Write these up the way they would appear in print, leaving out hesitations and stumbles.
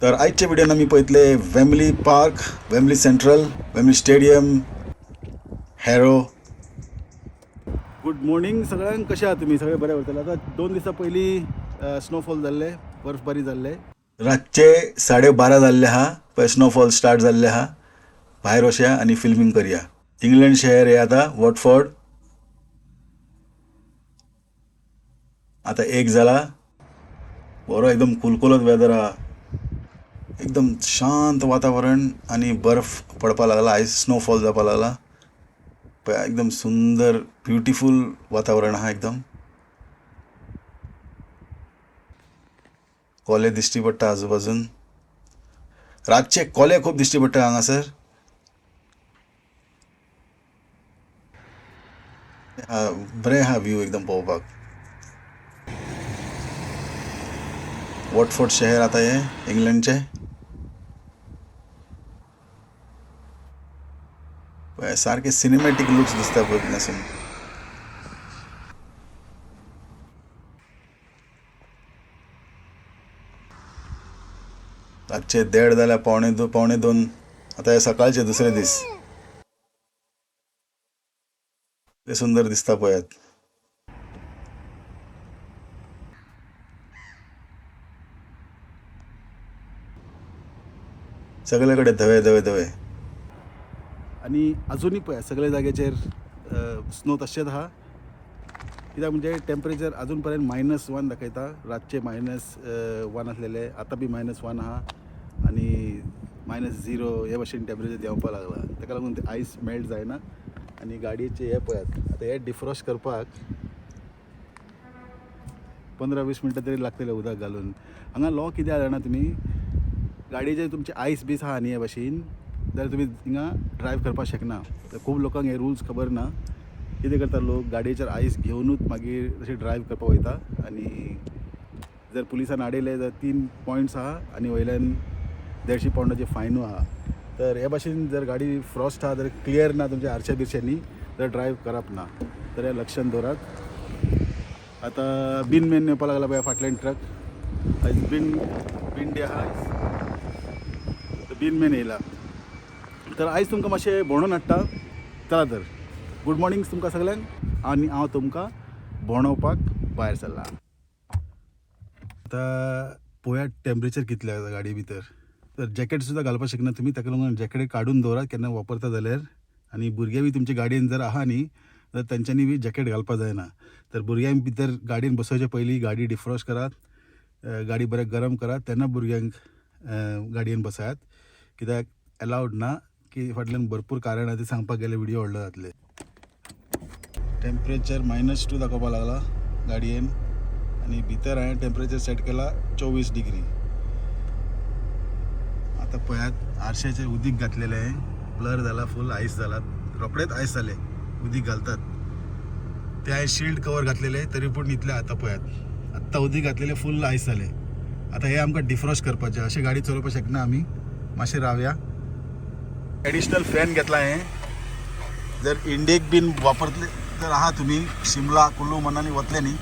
तर आयच्या व्हिडियोन आमी पळयतले Wembley Park, Wembley Central, Wembley Stadium, Harrow. Good morning सगळ्यांक, कशे आहात तुमी? सगळे बरे उरतले. आतां 2 दिसां पयलीं स्नोफॉल जाल्ले, बर्फबारी जाल्ले. रातचे 12:30 जाल्ले आहा पळय, स्नोफॉल स्टार्ट जाल्ले आहा. भायर वचया आनी फिल्मींग करया. इंग्लंड शहर हे आतां वॉटफोर्ड. आतां 1 जाला, बरो एकदम कुलकुलत वेदर आहा, एकदम शांत वातावरण आनी बर्फ पडपा लागला, आयस स्नोफॉल जावपा लागला. पळय एकदम सुंदर ब्युटिफूल वातावरण आहा एकदम. कोले दिश्टी पडटा आजूबाजून, रातचे कोले खूब दिश्टी पडटा हांगासर. बरें आहा व्यू एकदम पळोवपाक. वॉटफोर्ड शहर आतां हें इंग्लंडचें. पळय सारकें सिनेमॅटीक लुक्स दिसता पळय थंयसून. रातचे 1:30 जाल्या, 1:45. आतां हे सकाळचे दुसरे दीस. ते सुंदर दिसता पळयात. सगळे कडेन धवे धवे धवे. आनी अजुनूय पळय सगळे जाग्याचेर स्नो तशेंच आहा. कित्याक म्हणजे टेम्परेचर अजून पर्यंत -1 दाखयता. रातचे -1 आसलेले, आतां बी -1 आहा आनी -0 हे भाशेन टेम्परेचर देंवपाक लागला. ताका लागून ते आयस मेल्ट जायना. आनी गाडयेचे हे पळयात आतां, हे डिफ्रॉस्ट करपाक 15-20 मिनटां तरी लागतले उदक घालून. हांगा लॉ कितें आहा जाणा तुमी, गाडयेचेर तुमचे आयस बीस आहा न्ही हे भाशेन जाल्यार तुमी हिंगा ड्रायव करपाक शकना. तर खूब लोकांक हे रुल्स खबर ना. कितें करता लोक, गाडयेचेर आयस घेवनूच मागीर तशें ड्रायव करपाक वयता. आनी जर पुलिसान आडयले जाल्यार 3 पॉयंट्स आहा आनी वयल्यान 150 पावंडाचे फायनूय आहा. तर हे भाशेन जर गाडी फ्रॉस्ट आहा, जर क्लियर ना तुमच्या आरश्या बिरश्यांनी, तर ड्रायव करप ना. तर हे लक्षात दवरात. आतां बीन मेन येवपाक लागला पळय फाटल्यान ट्रक. आयज बीन बीन डे आहा आयज, तर बीन मेन येयला. तर आयज तुमकां मातशें भोंवडोवन हाडटा. चला तर गूड मॉर्निंग तुमकां सगळ्यांक, आनी हांव तुमकां भोंवडोवपाक भायर सरला. आतां पळोवया टेम्परेचर कितलें आसा गाडये भितर. तर जॅकेट सुद्दां घालपाक शकना तुमी, ताका लागून जॅकेट काडून दवरात केन्ना वापरता जाल्यार. आनी भुरगे बी तुमचे गाडयेन जर आहा न्ही जाल्यार तेंच्यांनी बी जॅकेट घालपाक जायना. तर भुरग्यांक भितर गाडयेन बसोवचे पयलीं गाडी डिफ्रॉस्ट करात, गाडी बरें गरम करात, तेन्ना भुरग्यांक गाडयेन बसयात. कित्याक एलावड ना की फाटल्यान भरपूर कारणां ती सांगपाक गेल्यार व्हिडियो व्हडलो जातले. टेम्परेचर -2 दाखोवपाक लागला गाडयेन आनी भितर हांवें टेम्परेचर सेट केला 24 डिग्री. आतां पळयात आरशाचेर उदीक घातलेलें हांवें, ब्लर जाला, फूल आयस जाला, रोखडेच आयस जाले उदीक घालतात ते. हांवें शिल्ड कवर घातलेले तरी पूण इतलें. आतां पळयात आत्तां उदीक घातलेलें फूल आयस जालें. आतां हें आमकां डिफ्रॉस्ट करपाचें, अशें गाडी चलोवपाक शकना आमी. मातशें रावया. एडिशनल फॅन घेतला हांवें. जर इंडियेक बीन वापरतले जर आहा तुमी, शिमला कुल्लू मनाली वतले न्ही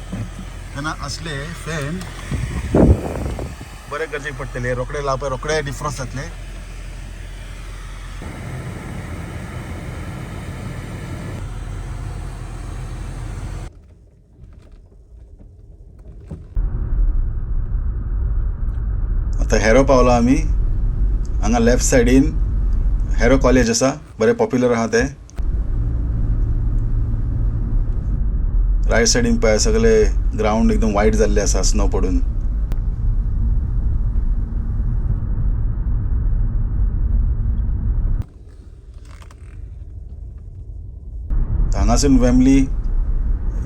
तेन्ना असले फॅन बरे गरजेक पडटले. रोखडे लावपाक रोखडे डिफ्रॉस्ट जातले. आतां हॅरो पावला आमी. हांगा लेफ्ट सायडीन हॅरो कॉलेज आसा, बरें पॉप्युलर आहा तें. रायट सायडीन पळय सगळे ग्रावंड एकदम वायट जाल्ले आसा स्नो पडून. हांगासून वेम्बली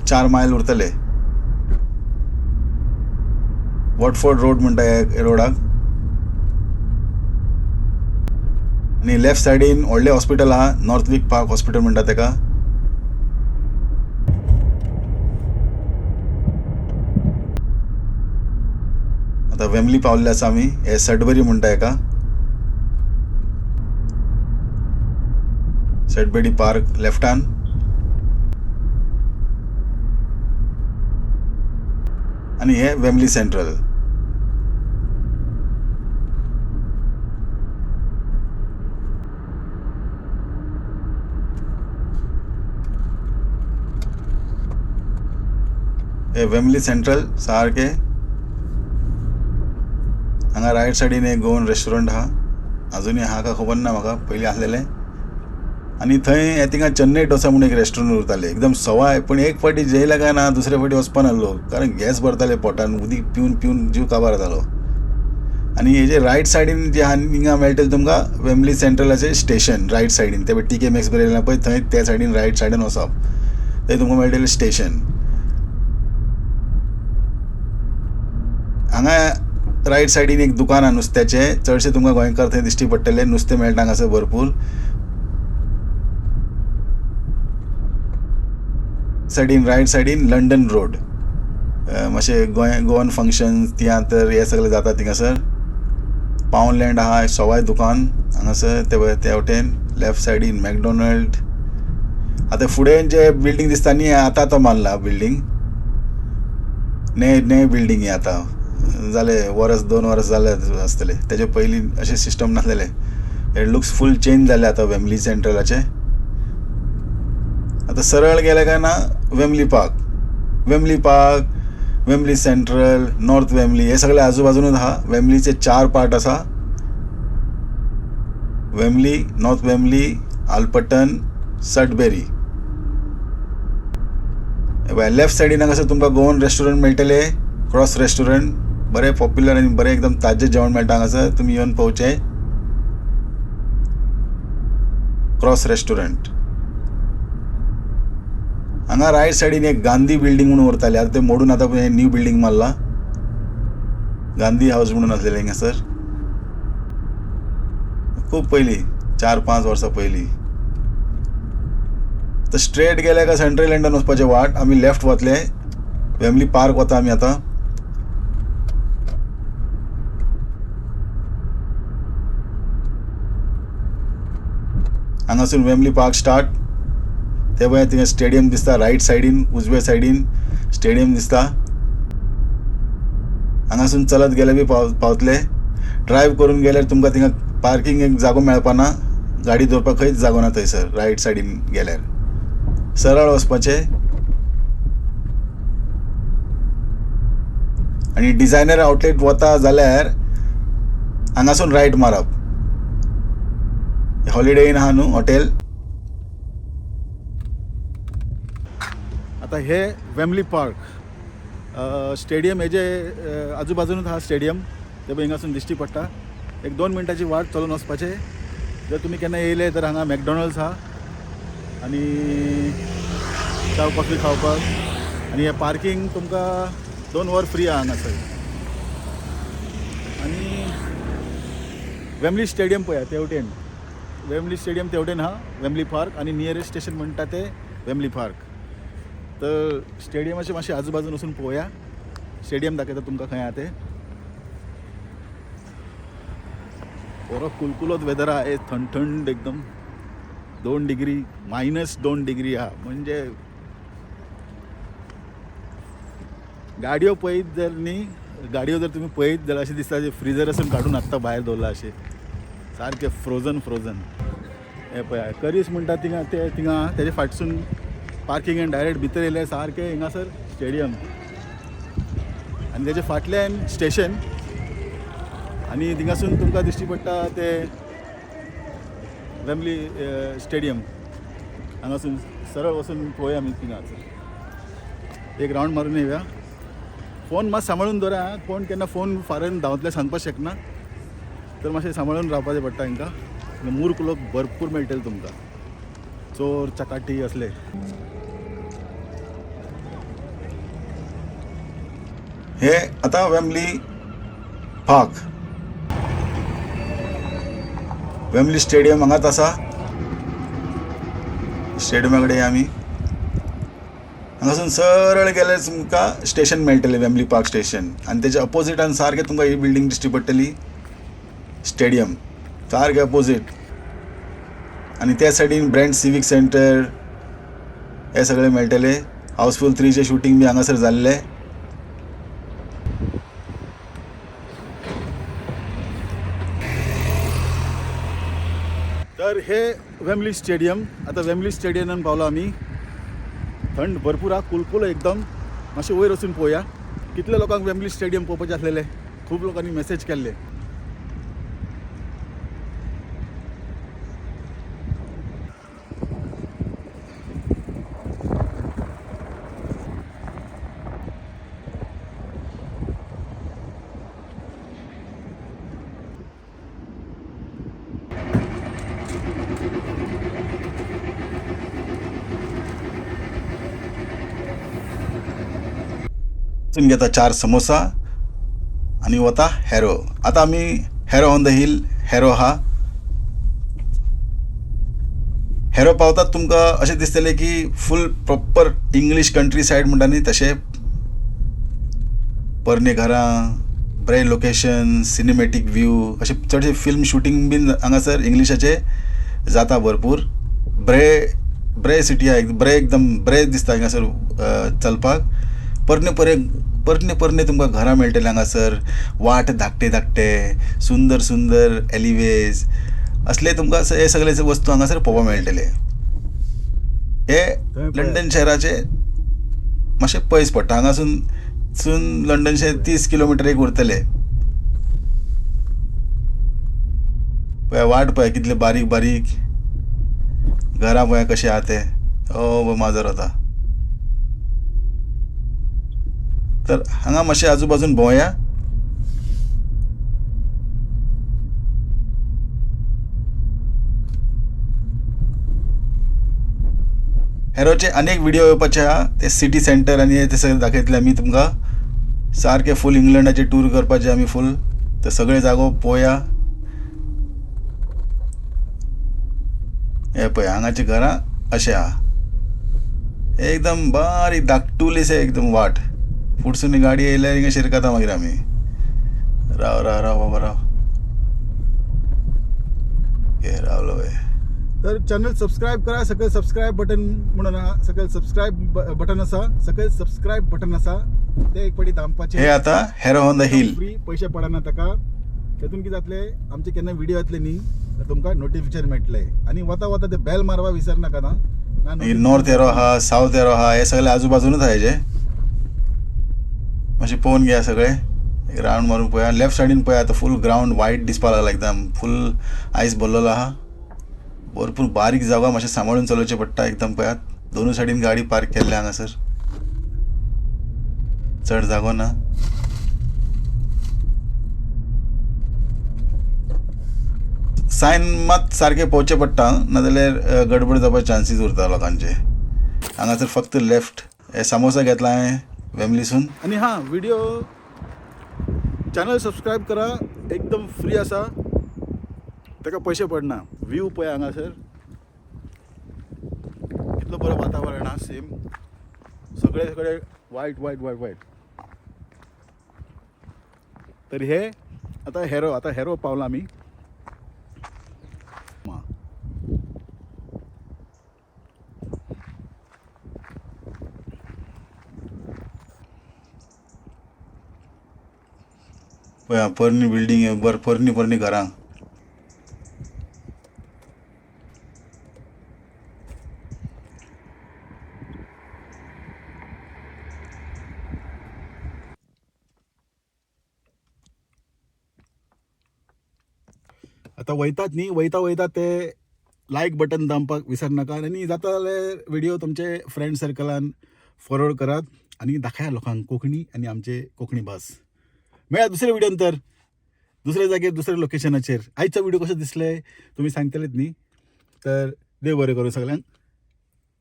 4 मायल उरतले. वॉटफोर्ड रोड म्हणटा ह्या रोडाक. आनी लेफ्ट सायडीन व्हडलें हॉस्पिटल आहा, नॉर्थवीक पार्क हॉस्पिटल म्हणटा तेका. आतां वेम्बली पावल्ले आसा आमी. हे सडबरी म्हणटा हेका, सडबरी पार्क लेफ्टान. आनी हे वेम्बली सेंट्रल. हे वेम्बली सेंट्रल सारके. हांगा रायट सायडीन एक गोवन रेस्टॉरंट आहा, अजुनूय आहा काय खबर ना म्हाका, पयलीं आसलेलें. आनी थंय हे थिंगा चेन्नई डोसा म्हणून एक रेस्टॉरंट उरतालें, एकदम सवाय. पूण एक फावटी जेयले काय ना दुसरे फावटी वचपा नासलो, कारण गॅस भरताले पोटान, उदीक पिवन पिवन जीव काबार जातालो. आनी हेजे रायट सायडीन जे आहा हिंगा मेळटलें तुमकां वेम्बली सेंट्रलाचें स्टेशन रायट सायडीन, ते टी के मॅक्स बरयलें पळय थंय त्या सायडीन रायट सायडीन वचप, थंय तुमकां मेळटलें स्टेशन. हांगा रायट सायडीन एक दुकान आहा नुस्त्याचें, चडशे तुमकां गोंयकार थंय दिश्टी पडटले, नुस्तें मेळटा हांगासर भरपूर. सायडीन रायट सायडीन लंडन रोड, मातशें गोंय गोवन फंक्शन तियात्र हे सगळे जाता थिंगासर. पावनलँड आहा सवाय दुकान हांगासर ते वटेन. लेफ्ट सायडीन मॅकडॉनल्ड. आतां फुडें जे बिल्डींग दिसता न्ही, आतां आतां बांदला बिल्डींग, ने बिल्डींग ही आतां जाले वरस 2 वर्स जाले आसतले, तेजे पयलीं अशें system नासलेलें. It looks full change जालें आतां वेम्बली सेंट्रलाचें. आतां सरळ गेले काय ना Wembley Park, Wembley Park, Wembley Central, North Wembley हे सगळे आजूबाजूनच आहा. वेम्बलीचे 4 पार्ट आसा, Wembley, North Wembley, Alperton, Sudbury. Left सायडीन हांगासर तुमकां गोवन रेस्टॉरंट मेळटले, क्रॉस रेस्टॉरंट, बरें पॉप्युलर आनी बरें एकदम ताजें जेवण मेळटा हांगासर, तुमी येवन पळोवचें. क्रॉस रेस्टॉरंट हांगा रायट सायडीन एक गांधी बिल्डींग म्हणून उरताले, आतां ते मोडून आतां न्यू बिल्डींग मारला, गांधी हावस म्हणून आसलेलें हिंगासर खूब पयलीं, 4-5 वर्सां पयलीं. तर स्ट्रेट गेले काय सेंट्रल लंडन वचपाचें वाट, आमी लेफ्ट वतले, वेम्बली पार्क वता आमी आतां. हांगासून वेम्बली पार्क स्टार्ट, ते पळय थिंगा स्टेडियम दिसता रायट सायडीन, उजव्या सायडीन स्टेडियम दिसता. हांगासून चलत गेले बी पावतले, ड्रायव्ह करून गेल्यार तुमकां थिंगा पार्किंग एक जागो मेळपाना, गाडी दवरपाक खंयच जागो ना थंयसर रायट सायडीन गेल्यार. सरळ वचपाचें आनी डिझायनर आउटलेट वता जाल्यार हांगासून रायट मारप, हॉलिडे इन आहा न्हू हॉटेल. आतां हे वेम्बली पार्क स्टेडियम हेजे आजूबाजूनच आहा स्टेडियम, ते पळय हिंगासून दिश्टी पडटा. एक 2 मिनटाची वाट चलून वचपाचें. जर तुमी केन्ना येयले तर हांगा मॅकडॉनल्ड्स आहा आनी चाव कॉफी खावपाक, आनी हे पार्किंग तुमकां 2 वर फ्री आहा हांगासर. आनी वेम्बली स्टेडियम पळया तेवटेन, वेम्बली स्टेडियम तेवटेन आहा, वेम्बली पार्क, आनी नियरेस्ट स्टेशन म्हणटा ते वेम्बली पार्क. तर स्टेडियमाचे मातशें आजूबाजून वचून पळोवया, स्टेडियम दाखयता तुमकां खंय आहा तें. बरो कुलकुलोत वेदर आहा, हे थंड थंड एकदम, 2 डिग्री, -2 डिग्री आहा. म्हणजे गाडयो पळयत जर न्ही, गाडयो जर तुमी पळयत जाल्यार अशें दिसता फ्रिजरासून काडून आत्तां भायर दवरला अशें, सारकें फ्रोजन फ्रोजन. हे पळय करीस म्हणटा थिंगा, ते थिंगा तेजे फाटसून पार्किंग आनी डायरेक्ट भितर येयले सारकें हिंगासर स्टेडियम, आनी तेजे फाटल्यान स्टेशन, आनी थिंगासून तुमकां दिश्टी पडटा ते वेम्बली स्टेडियम. हांगासून सरळ वचून पळोवया आमी, थिंगाच एक रावंड मारून येवया. फोन मात सांबाळून दवरा, कोण केन्ना फोन फारान धांवतले सांगपाक शकना, तर मातशें सांबाळून रावपाचें पडटा हांकां. मूर्ख लोक भरपूर मेळटले तुमकां, चोर चकाटी असले. हे आतां वेम्बली पार्क, वेम्बली स्टेडियम हांगाच आसा. स्टेडियमा कडेन आमी हांगासून सरळ गेल्यार तुमकां स्टेशन मेळटलें, वेम्बली पार्क स्टेशन, आनी तेच्या अपोजिटान सारकें तुमकां ही बिल्डींग दिश्टी पडटली, स्टेडियम सारकें अपोजीट. आनी त्या सायडीन ब्रँड सिवीक सेंटर हे सगळें मेळटलें. हाऊसफूल 3चें शुटींग बी हांगासर जाल्लें. तर हे वेम्बली स्टेडियम, आतां वेम्बली स्टेडियमान पावलो आमी. थंड भरपूर आहा, कुलकुल एकदम. मातशें वयर वचून पळोवया कितल्या लोकांक वेम्बली स्टेडियम पळोवपाचें आसलेलें. खूब लोकांनी मॅसेज केल्ले. वचून घेता चार समोसा आनी वता हॅरो. आतां आमी Harrow on the hill Harrow आहा. हॅरो पावतात तुमकां अशें दिसतलें की full proper English country side म्हणटा न्ही तशें, पोरणी घरां, बरें लोकेशन, सिनेमॅटीक व्यू, अशें चडशें फिल्म शुटींग बीन हांगासर इंग्लिशाचें जाता भरपूर. बरें बरें सिटी आहा, बरें एकदम बरें दिसता हांगासर चलपाक. पोरणे पोरणे पोरणे पोरणे तुमकां घरां मेळटलीं हांगासर, वाट धाकटे धाकटे, सुंदर सुंदर एलिवेज असले तुमकां हे सगळे वस्तू हांगासर पळोवपाक मेळटले. हे लंडन शहराचे मातशें पयस पडटा, हांगासून सून लंडन शहर 30 किलोमिटर एक उरतले. पळय वाट पळय कितले बारीक बारीक घरां पळय कशें आहा तें. ओ माजर वता. तर हांगा मातशें आजूबाजून भोंवया. हॅरोचे अनेक व्हिडिओ येवपाचे आहा, ते सिटी सेंटर आनी ते सगळे दाखयतले आमी तुमकां. सारके फूल इंग्लंडाचे टूर करपाचे आमी फूल, ते सगळे जागो पळोवया. हे पळय हांगाची घरां अशें आहा, एकदम बारीक धाकटुलीशें एकदम वाट. फुडसून गाडी येयल्यार हिंगा शिरकता मागीर आमी. राव राव राव बाबा राव, हे रावलो पळय. तर चॅनल सबस्क्रायब करा, सकयल सबस्क्रायब बटन म्हणून आहा, सकयल सबस्क्रायब बटन आसा, सकयल सबस्क्रायब बटन आसा, ते एक पाटी दामपाचें. हे आता Harrow on the hill. Free, पयशे पडना ताका. तेतून कितें जातलें, आमचे केन्ना व्हिडिओ येतले न्ही तर तुमकां नोटिफिकेशन मेळटलें. आनी वता वता ते बेल मारपा विसरनाका ना. नॉर्थ एरो आहा, सावथ एरो आहा, हे सगळे आजूबाजूनच आहा. हेजे मातशें पळोवन घेया सगळे, एक रावंड मारून पळया. लेफ्ट सायडीन पळया, आतां फूल ग्रावंड वायट दिसपाक लागला, एकदम फूल आयस भरलेलो आहा. भरपूर बारीक जागो, मातशें सांबाळून चलोवचें पडटा एकदम. पळयात दोनूय सायडीन गाडी पार्क केल्ली हांगासर, चड जागो ना. सायन मात सारकें पळोवचें पडटा, नाजाल्यार गडबड जावपाचे चान्सीस उरता लोकांचे. हांगासर फक्त लेफ्ट. हे सामोसा घेतला हांवें वेमलीसून. आनी हां, व्हिडिओ चॅनल सबस्क्रायब करा, एकदम फ्री आसा, ताका पयशे पडना. व्यू पळय हांगासर कितलो बरो वातावरण आहा, सेम सगळे सगळे वायट वायट वायट वायट. तर हे आतां हॅरो, आतां हॅरो पावला आमी. पळय पोरणी बिल्डींग, बरं पोरणी पोरणी घरां. आतां वयतात न्ही, वयता वयता ते लायक बटन दामपाक विसरनाका. आनी जाता जाल्यार व्हिडिओ तुमचे फ्रेंड सर्कलान फॉरवर्ड करात आनी दाखया लोकांक कोंकणी आनी आमचे कोंकणी भास. मेळ्या दुसऱ्या व्हिडिओन, तर दुसऱ्या जागेर, दुसऱ्या लोकेशनाचेर. आयचो व्हिडिओ कसो दिसले तुमी सांगतलेत न्ही. तर देव बरें करूं सगळ्यांक,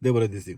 देव बरें दिसूं.